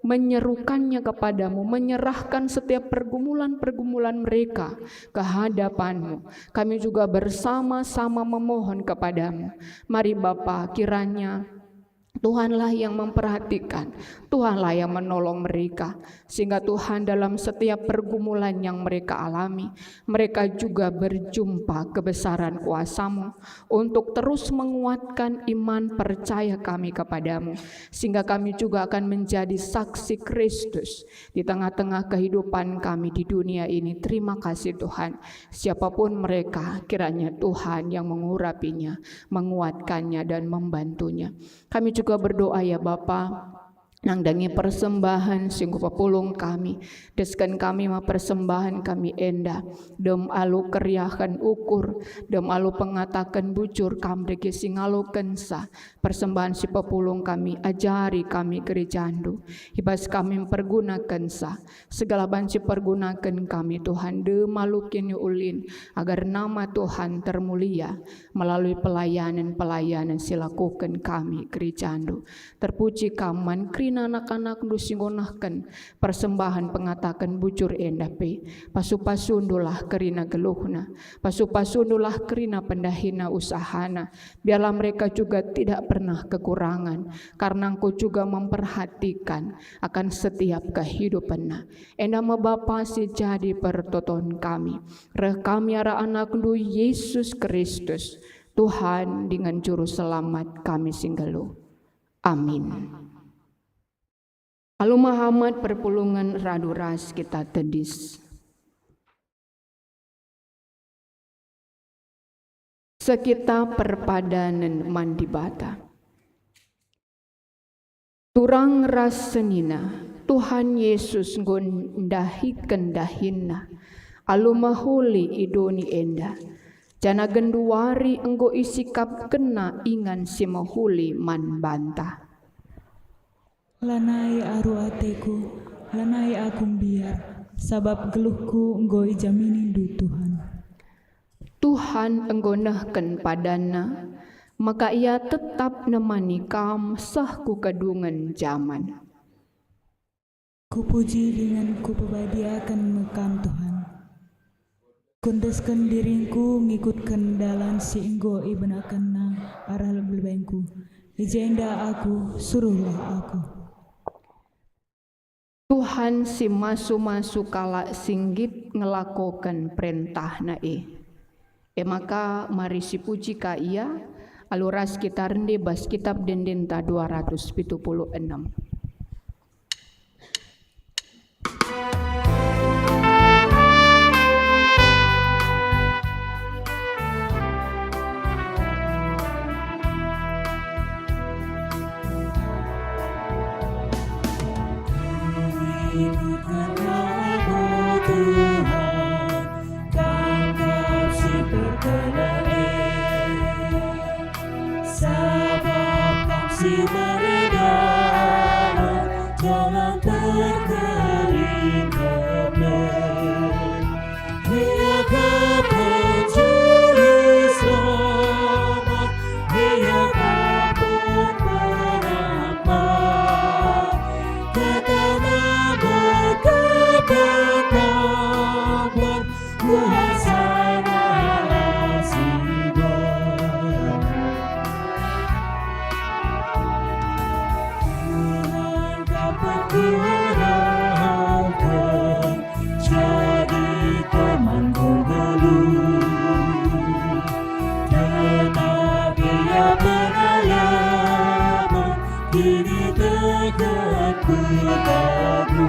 menyerukannya kepadamu, menyerahkan setiap pergumulan-pergumulan mereka ke hadapanmu. Kami juga bersama-sama memohon kepadamu. Mari Bapa, kiranya Tuhanlah yang memperhatikan, Tuhanlah yang menolong mereka, sehingga Tuhan dalam setiap pergumulan yang mereka alami, mereka juga berjumpa kebesaran kuasamu untuk terus menguatkan iman percaya kami kepadamu, sehingga kami juga akan menjadi saksi Kristus di tengah-tengah kehidupan kami di dunia ini. Terima kasih Tuhan, siapapun mereka, kiranya Tuhan yang mengurapinya, menguatkannya, dan membantunya. Kami juga berdoa, ya Bapa, nandangi persembahan si enggo pepulung kami. Desken kami ma persembahan kami enda, dem alu keriahen ukur, dem alu pengataken bujur Kam dage si ngalokenca persembahan si pepulung kami. Ajari kami gerejaNdu, i bas kami mpergunakenca segala banci pergunaken kami, Tuhan, dem alu kiniulin, agar nama Tuhan termulia melalui pelayanan-pelayanan si lakuken kami gerejaNdu. Terpuji Kam man kerina anak-anakNdu si enggo nehken persembahan pengataken bujur enda pe. Pasu-pasuNdulah kerina geluhna, pasu-pasuNdulah kerina pendahina usahana. Biarlah mereka juga tidak pernah kekurangan, karena Engkau juga memperhatikan akan setiap kehidupanna. Enda me Bapa si jadi pertoton kami. Reh kami arah AnakNdu Yesus Kristus, Tuhan dingen Juru Selamat kami si nggeluh. Amin. Alu mehamat perpulungen radu ras kita tedis. Sekita perpadanen man Dibata. Turang ras senina, Tuhan Yesus enggo ndahiken dahinNa alu mehuli i doni enda, janah genduari enggo isikapkenNa ingan si mehuli man banta. Lanai aru ateku, lanai aku mbiar, sabap geluhku enggo ijamininNdu, Tuhan. Tuhan enggo nehken padanNa, maka Ia tetap nemani kam seh ku kedungen jaman. Kupuji dingen kupebadiaken me Kam, Tuhan. Kuendesken diringku ngikutken dalan si enggo ibenakenNa arah lebengku. I jenda aku, suruhlah aku. Tuhan si masu-masu kalak si nggit ngelakoken perentahNa e. E maka mari sipuji ka Ia, alu ras kita rende bas Kitab Ende-endenta dua ratus pitu puluh enem. Ikutkanlah, o Tuhan, Kam kap si perkeleng e. Sabap Kam si mereda jalan terkelingkap. Ia kap Juru Selamat, Ia kap Penyelamat. Katalah berkata, kuasa dalam si baik. Tuhan, kapan kuharapkan jadi temanku dulu, tetapi ia pernah lama, kini telah Kepadamu,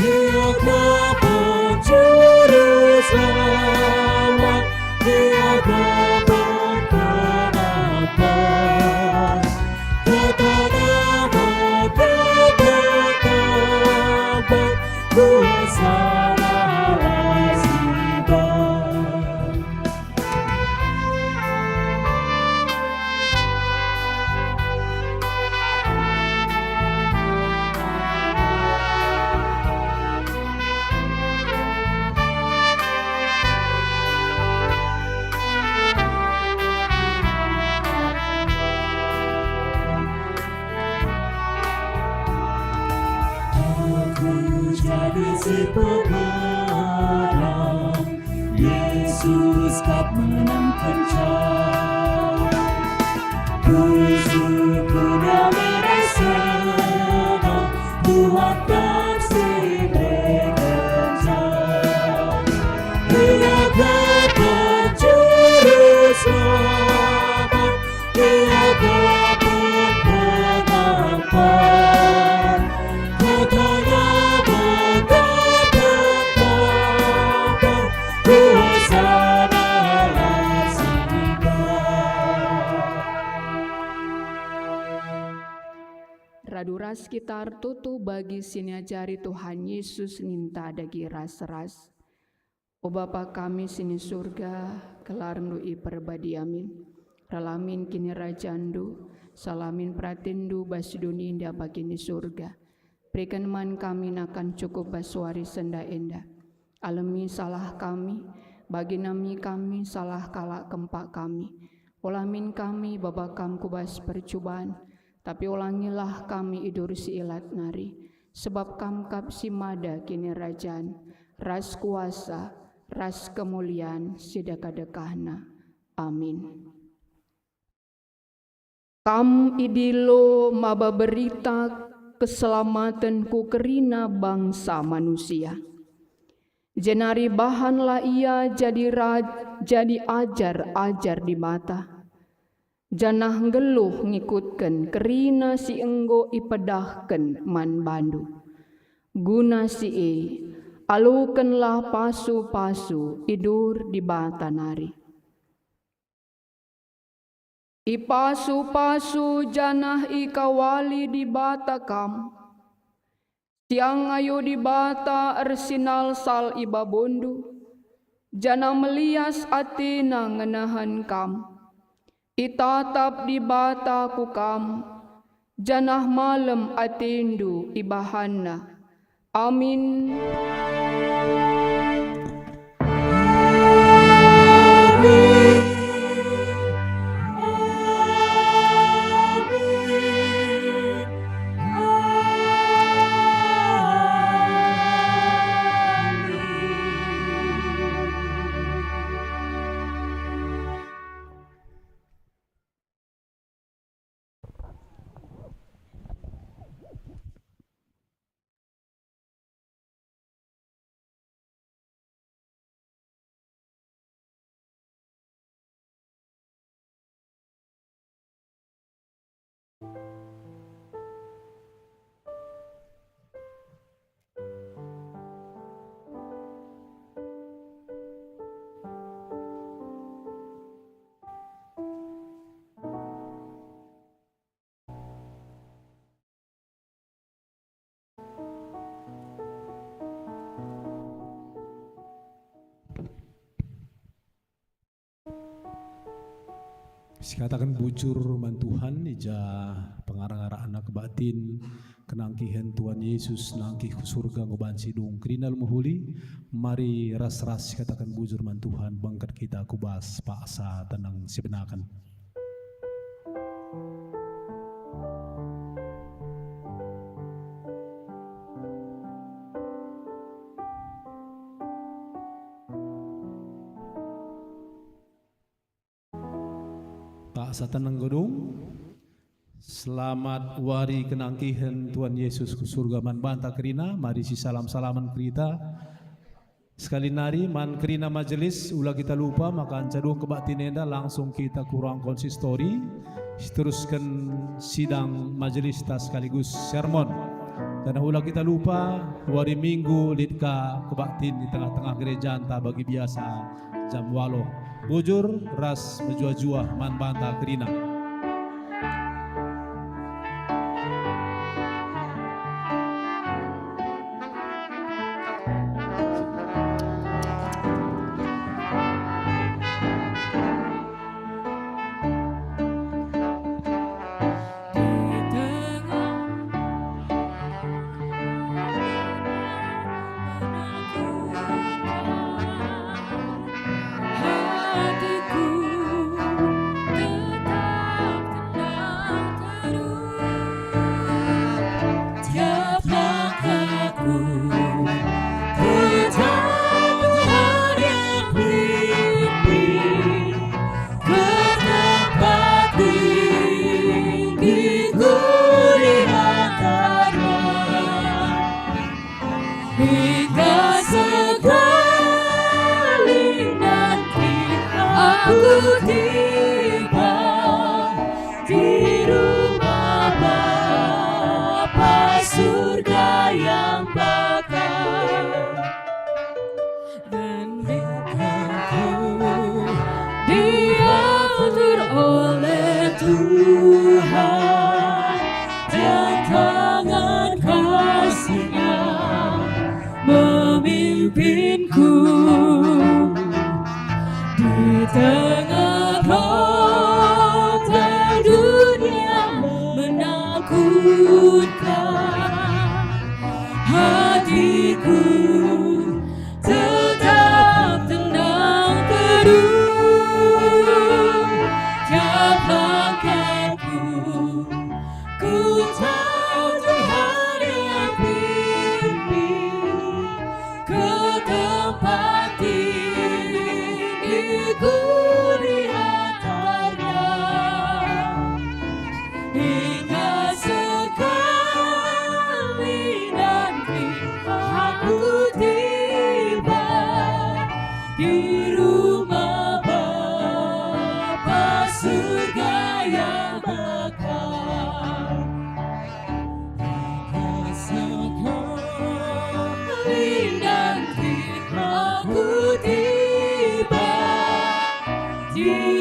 Dia Bapa Juru Selamat, Dia Bapa Pengampun, Kata Bapa, Kata Bapa, Kuasa Allah si Bapa. Aku jadi si pemenang, Yesus kap menangkenca. Bersyukur kami rasa, Tuhan kap si berkenca. Ia dapat juru selamat, Ia dapat pengampun. Kata Bapa, Kata Bapa, Kuasa Allah si Bapa. Radu ras kita ertoto bagi si niajari Tuhan Yesus ninta dage ras-ras. O Bapa kami si ni Surga, gelarNdu iperbadia min. Reh min kinirajanNdu, sala min peratenNdu bas doni enda bagi ni Surga. Bereken man kami nakan cukup bas wari si enda. Alemi salah kami, bagi nami kami salah kalak kempak kami. Ola min kami baba Kam ku bas percuban, tapi olangilah kami i bas si ilat nari, sebab Kam kap si mada kinirajan, ras kuasa, ras kemulian si dekah-dekahna. Amin. Kam idilo maba berita keselamaten ku kerina bangsa manusia. Jenari bahanlah ia jadi raj-, jadi ajar-ajar Dibata, janah nggeluh ngikutken kerina si enggo ipedahken man bandu. Guna si e, alokenlah pasu-pasu idur Dibata nari. Ipasu-pasu janah ikawali Dibata kam. Siang ayo Dibata ersinalsal i babondu, janah melias ateNa ngenehen kam. Itatap Dibata ku kam, janah malem atendu ibahanNa. Amin. Sikataken bujur man Tuhan, i ja pengarah-arahna kebaktin, kenangkihen Tuhan Yesus nangkih ku Surga enggo banci dung kerina lebe mehuli. Mari ras-ras sikataken bujur man Tuhan, bengket kita ku bas paksa teneng sibenaken. Paksa teneng gedung. Selamat wari kenangkihen Tuhan Yesus ku Surga man banta kerina. Mari sisalam-salamen kerita. Sekali nari, man kerina majelis, ula kita lupa maka anca dung kebaktin enda langsung kita ku ruang konsistori. Siterusken sidang majelista sekaligus sermon. Janah ula kita lupa, wari Minggu lit ka kebaktin i tengah-tengah gerejanta bagi biasa jam waluh. Bujur ras mejuah-juah man banta kerina. Hatiku tetap tenang terus. Tiap langkahku tetap Tuhan yang pimpin. Ke tempat tinggi ku diantarnya. Hingga sekali nanti aku tiba di rumah Bapa surga yang bakal. Dan aku diatur oleh Tuhan, dan tangan kasih-Nya memimpinku. Di tengah kota dunia menakutkan, hatiku tetap tenang terus. Tiap langkahku, ku tahu Tuhan yang pimpin. Ke tempat tinggi ku diantarnya. Hingga sekali nanti aku tiba di rumah Bapa surga yang bakal. Hingga sekali nanti aku tiba di